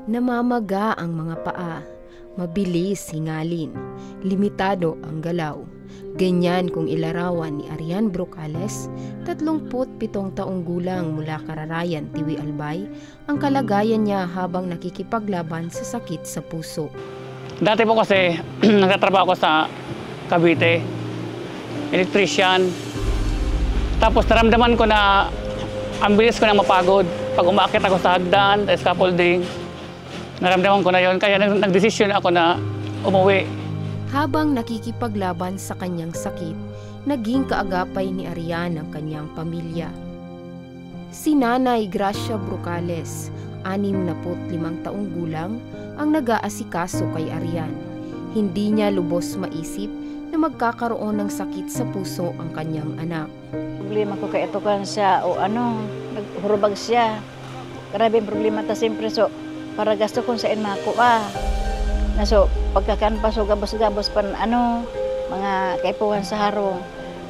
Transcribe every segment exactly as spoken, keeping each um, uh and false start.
Namamaga ang mga paa, mabilis hingalin, limitado ang galaw. Ganyan kung ilarawan ni Arian Brocales, tatlong put pitong taong gulang mula Kararayan, Tiwi, Albay, ang kalagayan niya habang nakikipaglaban sa sakit sa puso. Dati po kasi, nagtatrabaho ako sa Cavite, electrician. Tapos naramdaman ko na ang bilis ko nang mapagod. Pag umaakyat ako sa hagdan, sa scaffolding, naramdaman ko na yon. Kaya nag-, nagdesisyon ako na umuwi. Habang nakikipaglaban sa kanyang sakit, naging kaagapay ni Arian ang kanyang pamilya. Si Nanay Gracia Brocales, anim na put limang taong gulang, ang nag-aasikaso kay Arian. Hindi niya lubos maisip na magkakaroon ng sakit sa puso ang kanyang anak. Problema ko kay ito kan siya o ano, naghurubag siya. Grabe ang problema ta, siyempre, so, para gasto kung saan makuha. Na so, pagkakan pa, so, gabos-gabos pan, ano, mga kaipuhan sa harong.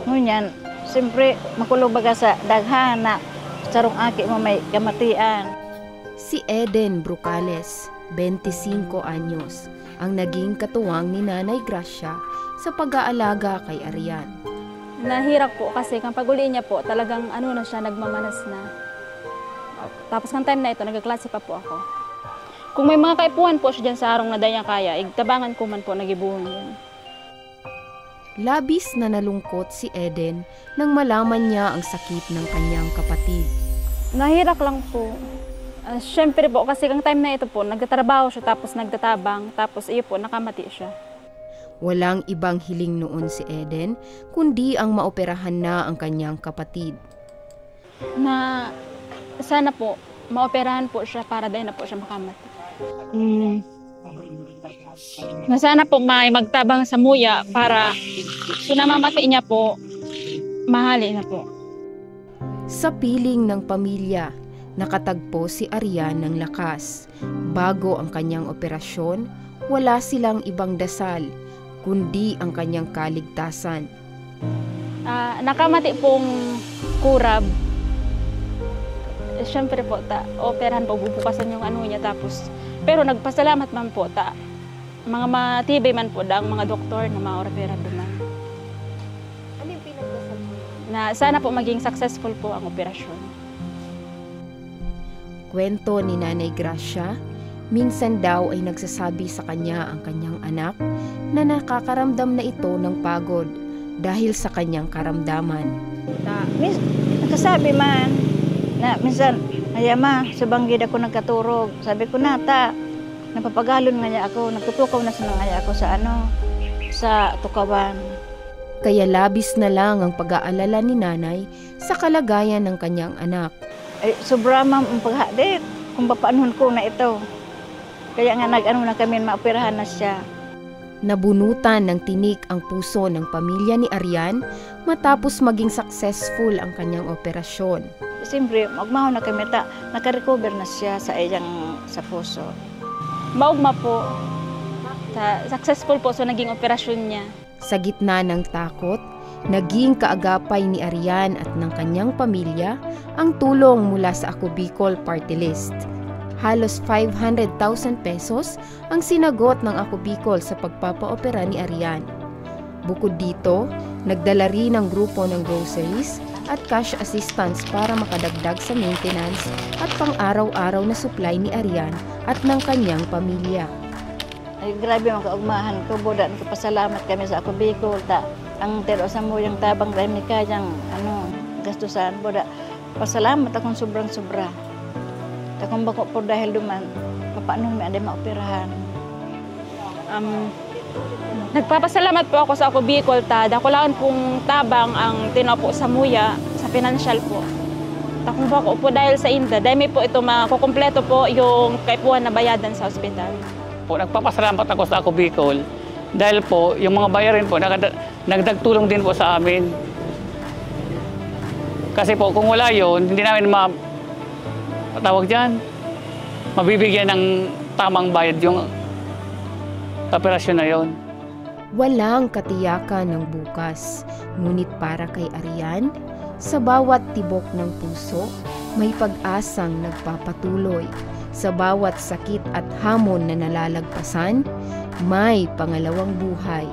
Ngunyan, siyempre, makulog baga sa daghan na sarong aki mo may kamatian. Si Eden Brocales, bente singko anyos, ang naging katuwang ni Nanay Gracia sa pag-aalaga kay Arian. Nahirak po kasi kan pag-uli niya po, talagang ano na siya, nagmamanas na. Tapos kan time na ito, nagkaklase pa po ako. Kung may mga kaipuhan po siya dyan sa harong na dai niya kaya, igtabangan ko man po, nagibuhon yun. Labis na nalungkot si Eden nang malaman niya ang sakit ng kanyang kapatid. Nahirak lang po. Ah, syempre po, kasi kang time na ito po, nagtatrabaho siya tapos nagtatabang, tapos iyo po, nakamati siya. Walang ibang hiling noon si Eden, kundi ang maoperahan na ang kanyang kapatid. Na sana po, maoperahan po siya para dai na po siya makamati. Mm. Na sana po may magtabang samuya para kung namamati niya po, mahali na po. Sa piling ng pamilya, nakatagpo si Arian ng lakas. Bago ang kanyang operasyon, wala silang ibang dasal, kundi ang kanyang kaligtasan. Ah, nakamati pong kurab. Eh, syempre po, ta-, operahan po, bubukasan yung ano niya, tapos, pero nagpasalamat man po, ta-, mga matibay man po, daang mga doktor na maoperahan duman. Ano yung pinagdasal mo? Na sana po maging successful po ang operasyon. Kwento ni Nanay Gracia, minsan daw ay nagsasabi sa kanya ang kanyang anak na nakakaramdam na ito ng pagod dahil sa kanyang karamdaman. Ta, mis-, nagkasabi man na minsan, "Ay, ama, sa banggid ako nagkaturog." Sabi ko, "Nata, napapagalon ngaya ako, nagtutukaw na sana ngaya ako sa ano, sa tukawan." Kaya labis na lang ang pag-aalala ni Nanay sa kalagayan ng kanyang anak. Ay, sobra, ma'am, ang paghadit kung papaanhon ko na ito. Kaya nga nag-ano na kami, maoperahan na siya. Nabunutan ng tinik ang puso ng pamilya ni Arian matapos maging successful ang kanyang operasyon. Siyempre, magmahaw na kami ta, nakarecover na siya sa iyang, sa puso. Maugma po. Sa, successful po, so naging operasyon niya. Sa gitna ng takot, naging kaagapay ni Arian at ng kanyang pamilya ang tulong mula sa Ako Bicol Party List. Halos five hundred thousand pesos ang sinagot ng Ako Bicol sa pagpapaopera ni Arian. Bukod dito, nagdala rin ang grupo ng groceries at cash assistance para makadagdag sa maintenance at pang-araw-araw na supply ni Arian at ng kanyang pamilya. Ay, grabe ang kaugmahan ko, buda, nagpapasalamat kami sa Ako Bicol, ta, ang tiro sa muyang tabang dahil may kayang, ano, gastusan, buda, pasalamat akong sobrang sobra. Ta kung bako po dahil duman, papaano mi andi maoperahan? Um, nagpapasalamat po ako sa Ako Bicol, ta, dakulaon pong tabang ang tinaw po sa muya, sa pinansyal po. Ta kung bako po dahil sa inda, dahil mi po ito makukumpleto po yung kaipuhan na bayadan sa ospital. Po, nagpapasalamat ako sa Ako Bicol dahil po yung mga bayarin po nakada-, nagdagtulong din po sa amin. Kasi po, kung wala yun, hindi namin ma-, tawag dyan, mabibigyan ng tamang bayad yung operasyon na yon. Walang katiyakan ng bukas, ngunit para kay Arian, sa bawat tibok ng puso, may pag-asang nagpapatuloy. Sa bawat sakit at hamon na nalalagpasan, may pangalawang buhay.